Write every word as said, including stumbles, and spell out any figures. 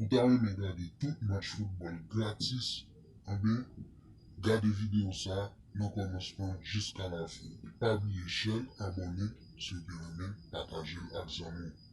Ou ta renmen gade tout match foutbòl gratis? Anben, gade videyo sa nan kòmansman jiska lafen. Pa bliye share, abòne si w te renmen, pataje l ak zanmi w.